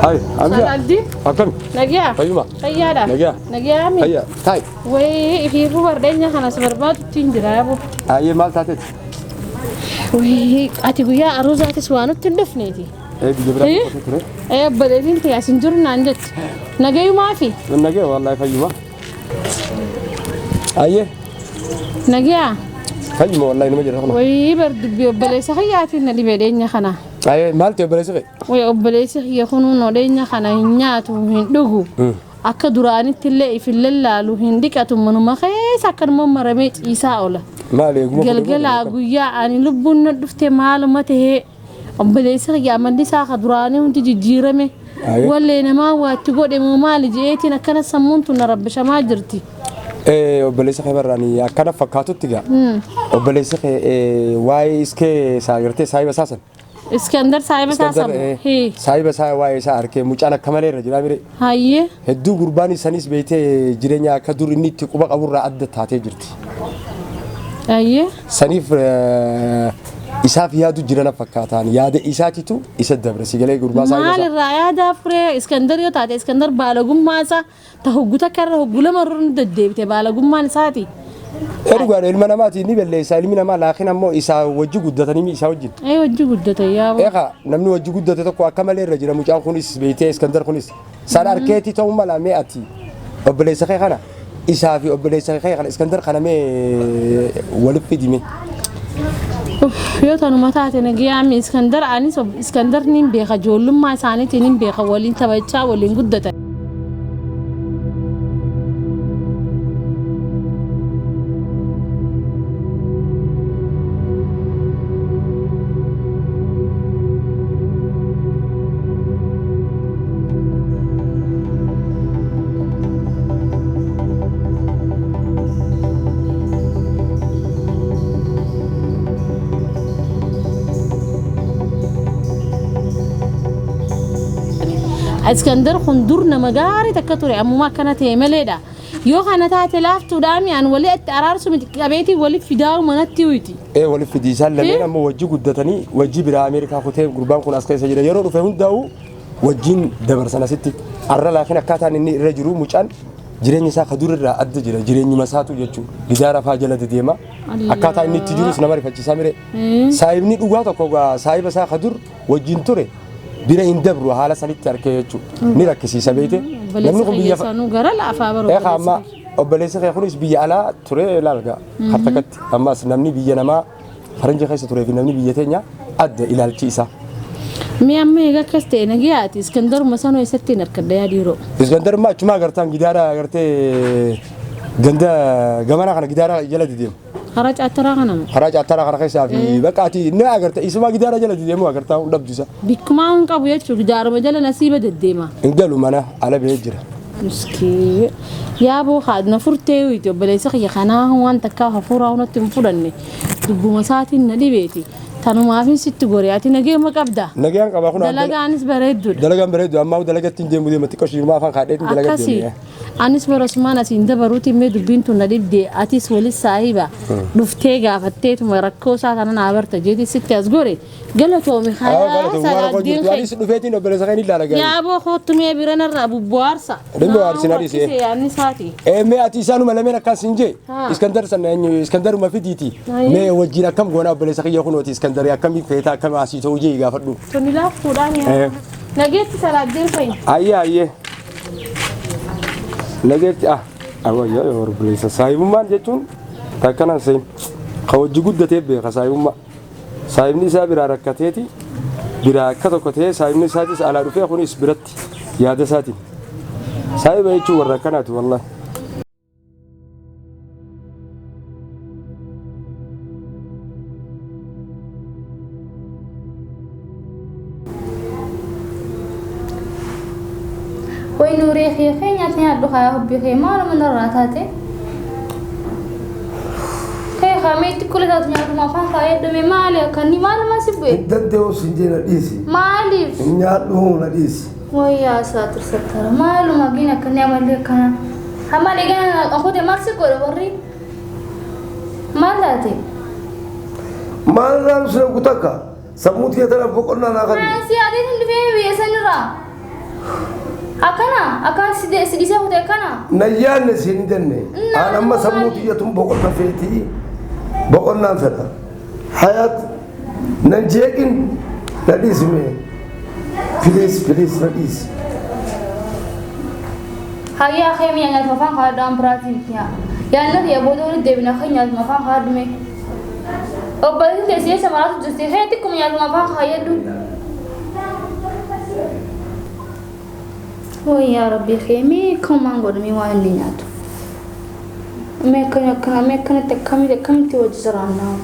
Hai, Amjaa. Salaaldi. Akkami? Nagiyaa. Fayyuma. Fayyaadha. Nagiyaa. Nagiyaa mi. Fayyaa. Taa'i. Wayii ifiifuu bardeenya kanas barbaadutti hin jira yaaboo. Ayyee maal taateeti? Wayii ati guyyaa aruuzaatis waa nutti hin dhufneeti. Ee biyya biraa Eh? tokkotu ture. Ee obboleettiin tee as hin jiru naan jetti. Nagayumaafi. Nagee wallaahi fayyuma. Ayyee Nagiyaa. fayyuma wallaahi numa jira kun. Wayii bar dubbii obboleessa kiyyaatiin na dhibee dheenya kana. Ayyee maal ta'e obboleessi kee? Wayii obboleessi kiyya kunuun dheenya kana hin nyaatu hin dhugu. Akka duraanitti illee if hin lallaalu hin dhiqatu manuma keessa akkanuma maramee ciisaa oola. Maal eeguma Galgalaa guyyaa ani lubbuun na dhufte maaluma tahee obboleessi kiyya amalli isaa ka duraanii hundi jijjiirame. Aye. Wallee namaa waatti godhe moo maali je'eetiin akkana sammuun tun na rabbishamaa jirti. Ee obboleessi kee barraani akkana fakkaatutti gaa. Obboleessi kee waa'ee iskee isaa gartee saayiba isaa san. Iskandar saahiba isaa Iskandar, samu. eh, Hee. Saayiba isaa waa'ee isaa arkee mucaan akka malee irra jira mire. Hayyee. Hedduu gurbaan isanis beektee jireenya akka dur inni itti quba qaburraa adda taatee jirti. Hayyee. Saniif isaaf yaadu jirana fakkaataan yaada isaatitu isa dabre si galee gurbaa saayiba Maal isaa. irraa yaadaa furee Iskandar yoo taate Iskandar baalagummaa isaa ta hoggu takka irra hoggu lama irra nu deddeebite baalagummaan isaati. Ee dhugaadha ilma namaati ni balleessa ilmi namaa laakiin ammoo isaa wajji guddatanii isaa wajjin. Ee hojii guddate yaaboo. Eegaa namni wajji guddate tokko akka malee irra jira mucaan kunis beektee Iskandar kunis. San arkeetii ta'uu mala mee ati obboleessa kee kana isaa fi obboleessa kee kana Iskandar kana mee walitti fidime. Uff, Yoo tanuma taate nagayaami Iskandar anis Iskandar niin beeka ijoollummaa isaaniitiin hin beeka waliin taphachaa waliin guddatan. Iskandar kun dur nama gaarii takka ture ammuma akkana ta'e maleedha. Yoo kana taate laaftuudhaami an walii itti araarsu miti qabeetii waliif fidaa'u manatti huyti. Ee walitti fidi isaan lameen ammoo wajji guddatanii wajji biraa Ameerikaa kutee gurbaan kun as keessa jira yeroo dhufe hundaa'u wajjin dabarsan asitti arra laakiin akkaataan inni irra jiru mucaan jireenya isaa ka dur irraa adda jira jireenyuma isaatu jechuudha gidaara faa jala dedeema akkaataa inni itti jirus nama rifachiisaa mire saayibni dhugaa tokko gaa saayiba isaa ka dur wajjin ture bira hin dabru haala sanitti arkee jechuudha ni rakkisiisa beeyte namni kun biyya Sanuu gara laafaa bara Eegaa amma obboleessi kee kunis biyya alaa ture ilaalga hartakatti ammas namni biyya namaa faranjii keessa turee fi namni biyya teenya adda ilaalchi isaa. Mee amma egaa akkas ta'e nagayaati Iskandaruma sanuu eessatti hin harkadha yaa dhiiroo. Iskandar immoo achumaa agartaan gidaara agartee ganda gamana kana gidaara jala dideemu. Karaa caattaraa kana moo? Karaa caattaraa kana keessaa fi bakka ati ni agarta isumaa gidaara jala dideemu agartaa hin dhabdu isa. Bikkumaa hin qabu jechuudha gidaaruma jala nasiiba deddeema. Hin galu mana ala bahee jira. Miskii yaaboo haadha furtee wiiti obboleessa kiyya kanaa waan takkaa hafuuraa hunatti hin fudhanne dubbuma isaatiin na dhibeeti. Tanumaafin sitti gore ati nageema qabda. Nagayaan qaba kun Dalagaanis bareedduudha. Dalagaan bareeddu ammaa dalagatti hin deemu deema xiqqoo shiirumaa afaan kaadheetiin dalagaa Akkasii deemu. anis barasumaan asiin dabaruuti mee dubbiin tun na dhibde atis walis saahiba dhuftee gaafatteetuma rakkoo isaa kana naa barta jeeti sitti as gore galatoomi karaa salaaddiin kee. Anis dhufeetiin obboleessa kee ni ilaala gaarii. Yaaboo kootu mee bira narraa bubbu'aarsa. Dhimmi waarsi na dhiise. Rakkisee yaadni isaati. Ee mee ati isaanuma lameen akkas hin jee Haa. Iskandar sana eenyu Iskandaruma fidiiti Ayi. mee wajjin akkam goona obboleessa kiyya kunooti Iskandari akkamii feeta akkam asii ta'uu jee gaafadhu. Tuni laaftuudhaan Eh. yaa. Nageetti salaaddiin keenya. Ayyee ayyee. Nageetti ah awwa yoo obboleessa saahibummaan jechuun takkanaan seen ka wajji guddatee beeka saahibummaa. Saahibni isaa biraa rakkateeti biraa akka tokko ta'ee saahibni isaatis alaa dhufee kunis biratti yaada isaatiin. Saahiba jechuun warra akkanaati wallahi. Way nuuree kee kee nyaata nyaadhu haa hobbii kee maaluma narraa taate. Kee haa meetti kula taatu nyaatuma afaan kaa heddume maali akkanni maaluma si bu'e. Hin danda'u sin jee na dhiisi. Maaliif? Hin nyaadhu na dhiisi. Wayyaa saatir sattara maaluma giin akkanni amalli akkana. Hammaan egaa akute maal si godha warri? Maal taate? Maal irraa nu sina kutakka? Sammuu tiyya tanaaf boqonnaa naa kenni. Si adeetiin dhufee biyya sanirraa. Akkana akkaan si dhiisee kute akkana. Na yaadne siin hin jenne. Aan amma sammuu tiyyatuun boqonna feetii boqonnaan fedha. Hayaat nan jeeqin na dhiisi mee. Please please na dhiisi. Hayyaa kee mi'a nyaatuma afaan kaadhu aan biraatiin yaa. Yaadna kiyya booda walitti deebina kan nyaatuma afaan kaadhu mee. Obboleessi teessee eessa maraatu jirti kee xiqquma nyaatuma afaan kaayyadhu. Way yaa rabbii kee mee akkanumaan godhamee waan inni nyaatu. Mee akkana akkana mee akkanatti akkamitti akkamitti wajji jiraannaa.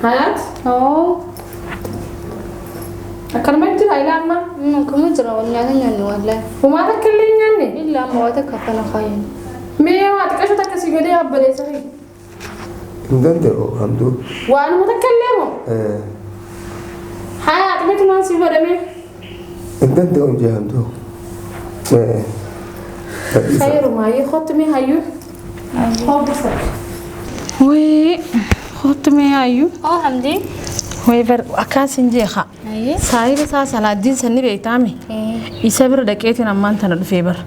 Hayaat Oo. akkanuma jira ilaa amma. Akkuma jira wal nyaata nyaanni wallahi. Homaa takka illee hin nyaanne. Illaa amma waa takka akkana kaayan. Mee waa xiqqasho takka si godhee obboleessa kee. Hin danda'u hamduu. Waanuma takka illee moo? Hayaat meetumaan si godhamee? Hin danda'u hin jee hamduu. Na dhiisa. Khayrumaa yoo kottu mee hayyuu. Wayii kottu mee hayyuu. Oo Hamdi. Way bar akkaan sin jeeqa. Saahiba isaa Salaaddiin sanni beektaami. Isa bira dhaqeetiin ammaan tana dhufee bara.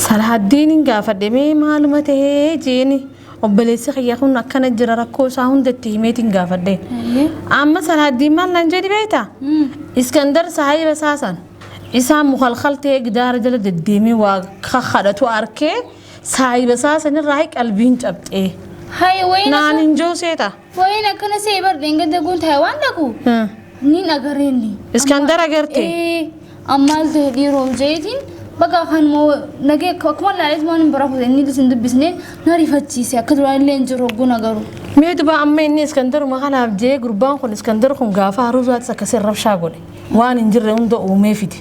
Salaaddiin gaafadhe mee maaluma ta'ee jeeni obboleessi kiyya kun akkana jira rakkoo isaa hunda itti himeetiin gaafadhe. Amma Salaaddiin maal naan jedhi beektaa? Iskandar saahiba isaa san isaa mukalkal ta'ee gidaara jala deddeemee waa kakadhatu arkee saahiba isaa sanirraa qalbiin cabxee. Hay wayin Naan hin jooseeta. Wayin akkana see bar dheengadda guun ta'e waan dhaqu. Nin agareenni. Iskandar agartee? Ee ammaal ta'e dhiiroom jeetiin bakka afaan moo nagee akkuma laaleet waan hin bira fuute inni isin dubbisnee na rifachiise akka duraan illee hin jiru hogguun agaru. Mee duba amma inni Iskandaruma kanaaf jee gurbaan kun Iskandar kun gaafa haruusaattis akkasii rabshaa godhe. Waan hin jirre hunda uumee fide.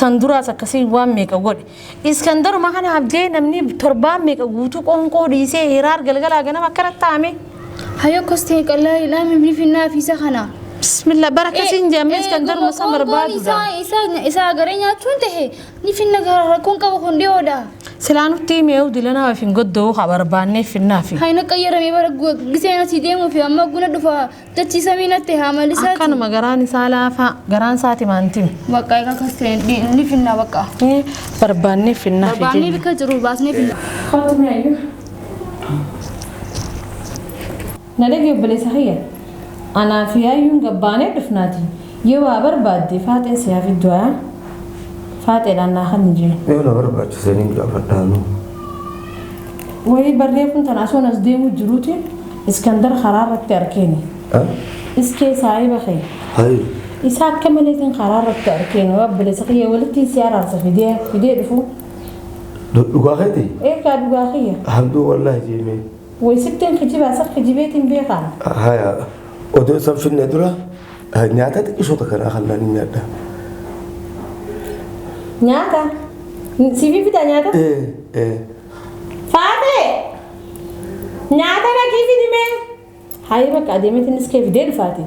San duraas akkasii waan meeqa godhe. Iskandaruma kanaaf jee namni torbaan meeqa guutuu qoonqoo dhiisee hiraar galgalaa ganama akkana taa'ame. Hayyoo akkas ta'e qal'aa hidhaa mifni finnaa fi isa kana. Bismillah bara akkasiin jee amma Iskandaruma san barbaadudha. Isa agaree nyaachuun ta'e ni finna gara rakkoon qaba kun dhiyoodha. Silaa nutti himee dilanaa of hin goddoo haa barbaannee finnaa fi. Hayna qayyaramee bara gisee asii deemuu fi amma guna dhufa dachiisamii natti haa malisaati. Akkanuma garaan isaa laafaa garaan isaati maantim. Bakka egaa akkas ta'e ni finna bakka. Barbaannee finnaa fi Barbaannee bikka jiru baasnee finna. Kottu mee hayyuu. Na dhagee obboleessa kiyya. Anaa fi hayyuun gabbaanee dhufnaati. Yoo waa barbaadde faaxeen si haa fiddu haa. Faaxeedhaan naa kan hin Yoo na barbaachise ni gaafadhaanu. Wayii barreeffuun tana asoon as deemu jiruuti Iskandar karaa irratti arkeeni. Iskee saahiba kee. Hayi. Isa akka maleetiin karaa irratti arkeeni obboleessa kiyya walitti si araarsa fidee fidee dhufu. Dhugaa keeti? Eegaa dhugaa kiyya. Hamduu wallaahi jeemee. Way sitteen kijibaa isa kijibeetiin beekaan. Haya odoo isan finne dura nyaata xiqqishoo takka naa kan ni nyaadha. Nyaata? Siifii fidaa nyaata? Ee. Faatee! Nyaata dhaqii fidi mee? Hayi bakka adeemeetiin iskee fidee dhufaati.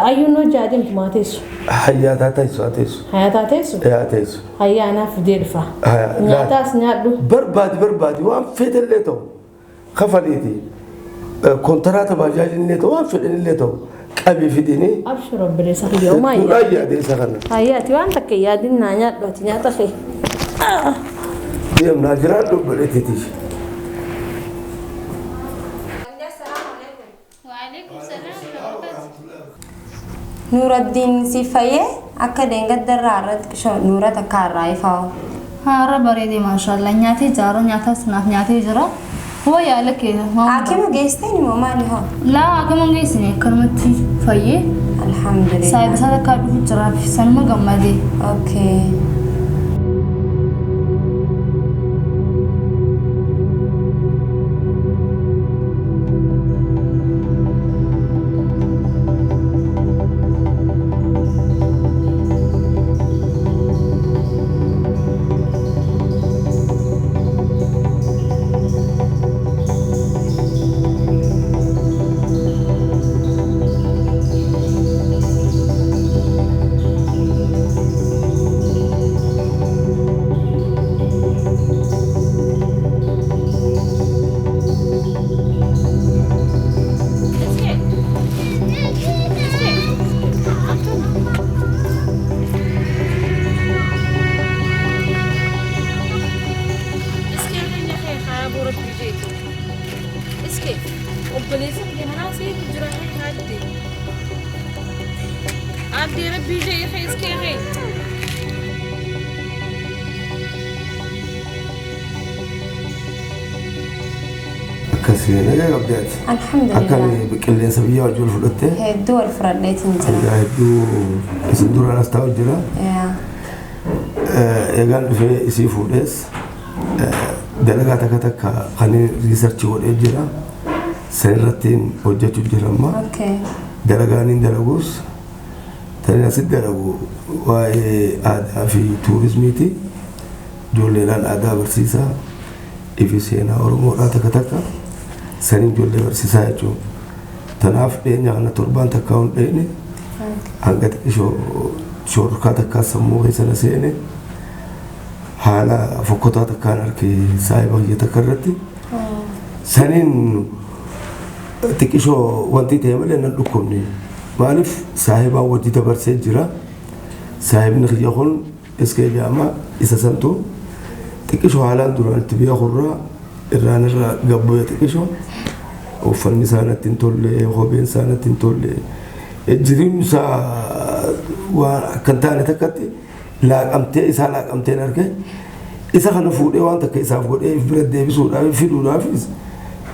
Ayyuun hojii adeemtu maa teessu? Hayyaa taa teessu haa teessu. Hayyaa taa teessu? Ee haa teessu. Hayyaa anaaf fidee dhufa. Hayyaa. Nyaataas nyaadhu. Barbaadi barbaadi waan feetellee ta'u kafaliiti. Kontaraata baajaajillee ta'u waan fedhanillee ta'u qabii fidini. Abshir obboleessa kiyya homaa Hedduudhaan yaade isa kana. Hayyaa ati waan takka yaadin naa nyaadhu ati nyaata kee. Deemnaa jiraadhu obboleettiitiif. Nuuraddiin siif fayyee akka deengaddarraa irratti qishoo nuura takka irraa ifaa. Haara bareede maashaallah nyaatee jira nyaataas naaf nyaatee jira. Hoo yaala kee. Haakima geessitee immoo maali hoo? Laa haakima hin geessine akkanumatti fayyee. Alhamdulillah. Saayiba isaa takkaa dhufu jiraaf sanuma gammadee. Okay. Addee obboleessa kiyya manaa seetu jira hee addee. Addee rabbii jee hee iskee hee. Akkasii nagaa qabdee ati. Alhamdulillah. Akkami qilleensa biyyaa wajjin wal fudhattee? Hedduu wal fudhadheetiin jira. Egaa hedduu isin duraan as taa'u jira. Yaa. Egaan dhufee isii fuudhees dalagaa takka takka kan riisarchii godhee jira. San irratti hojjechuu jira amma. Okay. Dalagaan hin dalagus tani asitti dalagu waa'ee aadaa fi tuurizmiiti. Ijoolleedhaan aadaa barsiisaa ifi seenaa Oromoodhaa takka takka sanii ijoollee barsiisaa jechuudha. Tanaaf dhiyeenya kana torbaan takkaa hin dheene hanga xiqqishoo shororkaa takkaa sammuu keessa na seene haala fokkotaa takkaan arke saahiba kiyya takka irratti saniin xiqqishoo wanti ta'e malee nan dhukkubne. Maaliif saahibaan wajji dabarsee jira. Saahibni kiyya kun iskee jedhama isa santu xiqqishoo haalaan duraan itti beekurraa irraan irra gabbu'e xiqqishoo uffanni isaa natti hin tolle kopheen isaa natti hin tolle jireenyi isaa waan akka hin taane takkatti laaqamtee isaa laaqamteen arge isa kana fuudhee waan takka isaaf godhee if bira deebisuudhaaf fiduudhaafis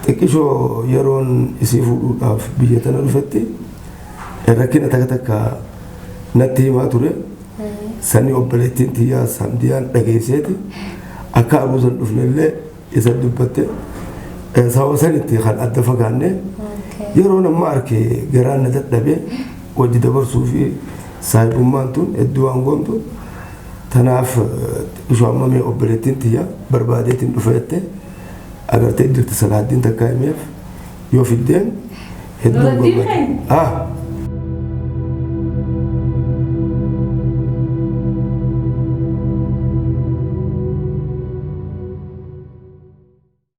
xiqqishoo yeroon isii fuudhuudhaaf biyya tana dhufetti rakkina takka takka natti himaa ture. Sani obboleettiin tiyyaa Samdiyaan dhageesseeti akka aruusan dhufnellee isa dubbatte sababa sanitti kan adda fagaanne yeroo nama arke garaan na dadhabe wajji dabarsuu fi saahibummaan tun hedduu waan goomtu tanaaf xiqqishoo amma mee obboleettiin tiyya barbaadeetiin dhufe jette agartee jirti Salaaddiin takka himeef yoo fiddeen hedduu Nuraddiin gammada. keenya? Ah.